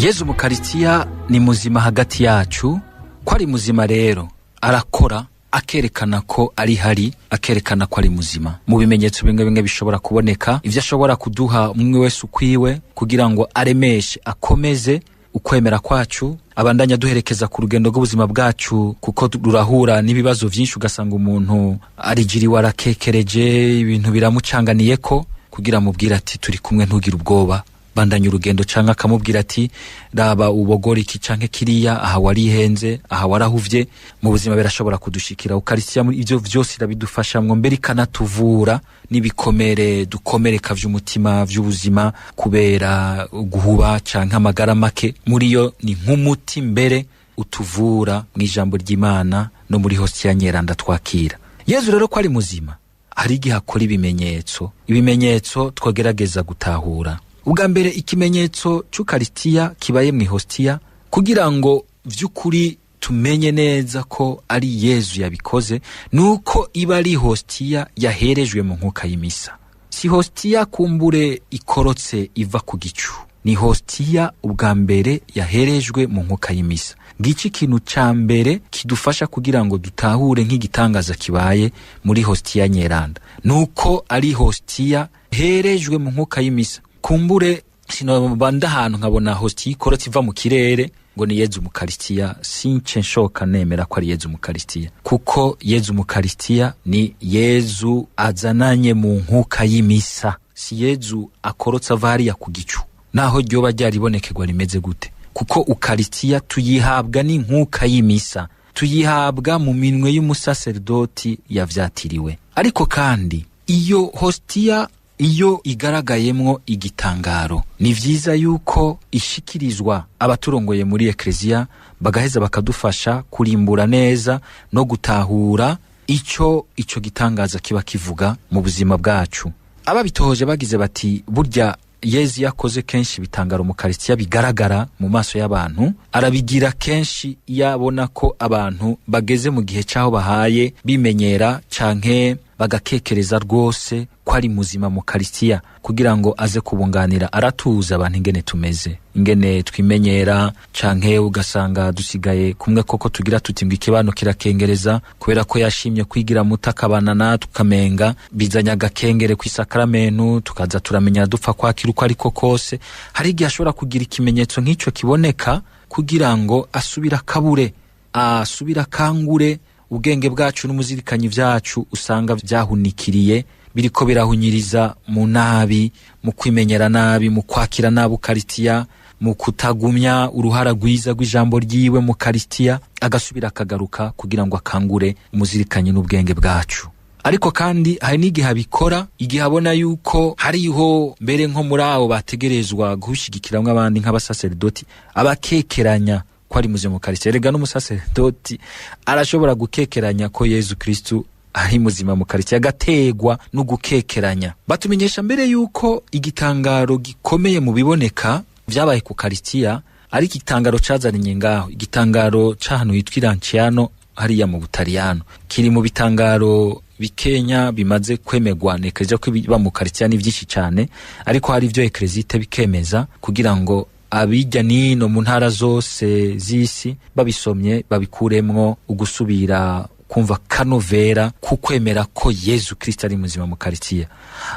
Yezu Mukarisitiya ni muzima hagati yacu. Ko ari muzima rero arakora, akerekana ko ari hari, akerekana ko ari muzima mu bimenyetso bimwe bimwe bishobora kuboneka, ivyo ashobora kuduha umwe wese ukwiwe, kugira ngo aremeshe, akomeze ukwemera kwacu, abandanya duherekeza ku rugendo rw'ubuzima bwacu, kuko rurahura n'ibibazo vyinshi, ugasanga umuntu arigiriwe, arakekereje, ibintu biramucanganiyeko, kugira amubwire ati: "Turi kumwe, ntugire ubwoba, bandanya urugendo", canke akamubwira ati: "Raba ubogora iki canke kiriya, aha warihenze, aha warahuvye." Mu buzima birashobora kudushikira. Ukarisitiya muri ivyo vyose irabidufashamwo, mbere ikanatuvura n'ibikomere dukomereka vy'umutima, vy'ubuzima, kubera guhuba canke amagara make. Muri yo ni nk'umuti mbere utuvura mw'ijambo ry'Imana no muri hostiya nyeranda twakira. Yezu rero ko ari muzima, hari igihe akora ibimenyetso, ibimenyetso twogerageza gutahura. Ubwa mbere, ikimenyetso c'Ukarisitiya kibaye mw'ihostiya, kugira ngo vy'ukuri tumenye neza ko ari Yezu yabikoze, nuko iba ari hostiya yaherejwe mu nkuka y'imisa. Si hostiya kumbure ikorotse iva ku gicu, ni hostiya ubwa mbere yaherejwe mu nkuka y'imisa. Ngiki ikintu ca mbere kidufasha kugira ngo dutahure nk'igitangaza kibaye muri hostiya nyeranda, nuko ari hostiya herejwe mu nkuka y'imisa. Kumbure sinobanda ahantu nkabona hostiya ikorotse iva mu kirere ngo ni Yezu Mukarisitiya, since nshoka nemera ko ari Yezu Mukarisitiya, kuko Yezu Mukarisitiya ni Yezu azananye mu nkuka y'imisa, si Yezu akorotse ava hariya ku gicu, naho ryoba ryaribonekerwa rimeze gute, kuko Ukarisitiya tuyihabwa n'inkuka y'imisa, tuyihabwa mu minwe y'umusaserdoti yavyatiriwe. Ariko kandi iyo hostiya iyo igaragayemwo igitangaro, ni vyiza yuko ishikirizwa abaturongoye muri ekleziya, bagaheza bakadufasha kurimbura neza no gutahura ico ico gitangaza kiba kivuga mu buzima bwacu. Ababitohoje bagize bati: "Burya Yezu yakoze kenshi ibitangaro mu karisitiya bigaragara mu maso y'abantu, arabigira kenshi iyo abona ko abantu bageze mu gihe c'aho bahaye bimenyera canke bagakekereza rwose ko ari muzima mu karisitiya, kugira ngo aze kubunganira." Aratuza abantu ingene tumeze, ingene twimenyera, canke ugasanga dusigaye kumwe koko tugira tuti ngo ikibano kirakengereza, kubera ko yashimye kwigira muto akabana natwe, ukamenga bizanye agakengere kw'isakramenu, tukaza turamenya dupfa kwakira uko ariko kose. Hari igihe ashobora kugira ikimenyetso nk'ico kiboneka kugira ngo asubire akabure, asubire akangure ubwenge bwacu n'umuzirikanyi vyacu usanga vyahunikiriye, biriko birahunyiriza mu nabi, mu kwimenyera nabi, mu kwakira nabi ukaritiya, mu kutagumya uruhara rwiza rw'ijambo ryiwe mu karitiya, agasubira akagaruka kugira ngo akangure umuzirikanyi n'ubwenge bwacu. Ariko kandi hari n'igihe abikora igihe abona yuko hariho mbere nko muri abo bategerezwa gushigikiramwo abandi, nk'abasaserdoti, abakekeranya ko ari muzima mu karitiya. Erega n'umusaserdoti arashobora gukekeranya ko Yezu Kristu ari muzima mu karitiya, agategwa no gukekeranya. Batumenyesha mbere yuko igitangaro gikomeye mu biboneka vyabaye ku karitiya ari igitangaro cazaniye ngaho, igitangaro c'ahantu hitwa Iranciano hariya mu Butaliyano. Kiri mu bitangaro bikenya bimaze kwemerwa na ekleziya, ko ibiba mu karitiya ni vyinshi cane, ariko hari ivyo ekleziya bikemeza kugira ngo abijya nino mu ntara zose z'isi babisomye babikuremwo ugusubira kumva kanovera kukwemera ko Yezu Kristo ari muzima mu karitiya.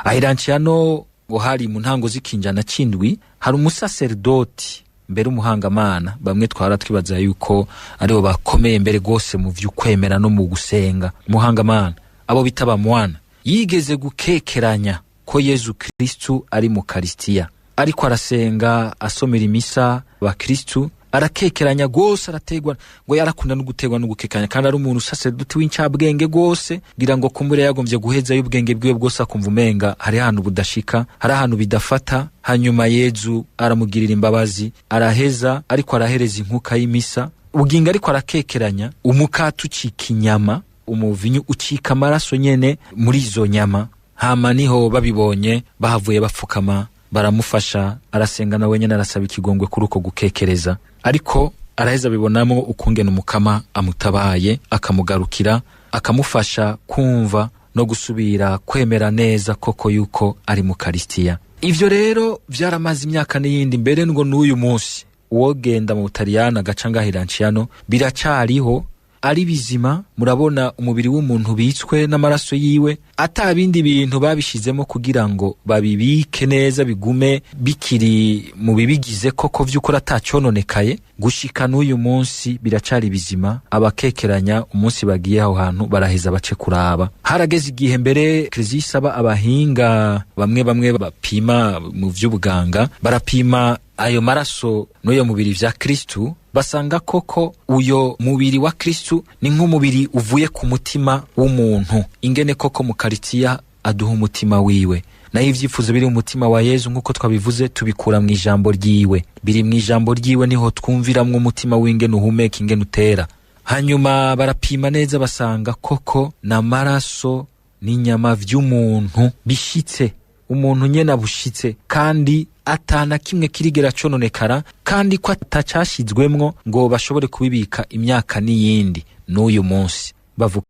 Ahiranciano ngo hari mu ntango z'ikinjana c'indwi, hari umusaserdoti mbere umuhangamana, bamwe twara twibaza yuko aribo bakomeye mbere rwose mu vy'ukwemera no mu gusenga, umuhangamana abo bita bamwana, yigeze gukekeranya ko Yezu Kristu ari mu karitiya. Ariko arasenga, asomera imisa abakristu, arakekeranya rwose, arategwa, ngo yarakunda no gutegwa no gukekeranya, kandi ari umuntu sacerdote w'incabwenge rwose, ngira ngo kumbure yagombye guhezayo ubwenge bwiwe bwose, akumva umenga hari ahantu budashika, hari ahantu bidafata. Hanyuma Yezu aramugirira imbabazi, araheza ariko arahereza inkuka y'imisa, ubugingo ariko arakekeranya, umukate ucika inyama, umuvinyu ucika amaraso nyene muri izo nyama. Hama niho babibonye bahavuye bapfukama, baramufasha, arasenga nawe nyene, arasaba ikigongwe kuri uko gukekereza, ariko araheza abibonamo ukungene umukama amutabaye, akamugarukira, akamufasha kumva no gusubira kwemera neza koko yuko ari mu karisitiya. Ivyo rero vyaramaze imyaka n'iyindi, mbere ngo n'uyu munsi. Uwogenda mu Butaliyani agaca ngaha i Lanciano, biracariho ari bizima. Murabona umubiri w'umuntu ubitswe n'amaraso yiwe, ata bindi bintu babishizemo kugira ngo babibike neza, bigume bikiri mu bibigize koko vy'ukuri, atacononekaye. Gushika n'uyu munsi biracari bizima. Abakekeranya, umunsi bagiye aho hantu baraheza bace kuraba. Harageze igihe mbere Kiliziya isaba abahinga bamwe bamwe bapima mu vy'ubuganga, barapima ayo maraso n'uyo mubiri vya Kristu, basanga koko uyo mubiri wa Kristu ni nk'umubiri uvuye ku mutima w'umuntu, ingene koko mu Karitiya aduha umutima wiwe. Nayo ivyifuzo biri mu mutima wa Yezu, nk'uko twabivuze, tubikura mu ijambo ryiwe. Biri mu ijambo ryiwe, niho twumviramwo umutima w'ingene uhumeka, ingene utera. Hanyuma barapima neza, basanga koko n'amaraso n'inyama vy'umuntu bishitse, umuntu nyene abushitse, kandi atana kimwe kirigera cononekara, kandi ko atacashizwemwo ngo bashobore kubibika imyaka n'iyindi. N'uyu munsi bavuga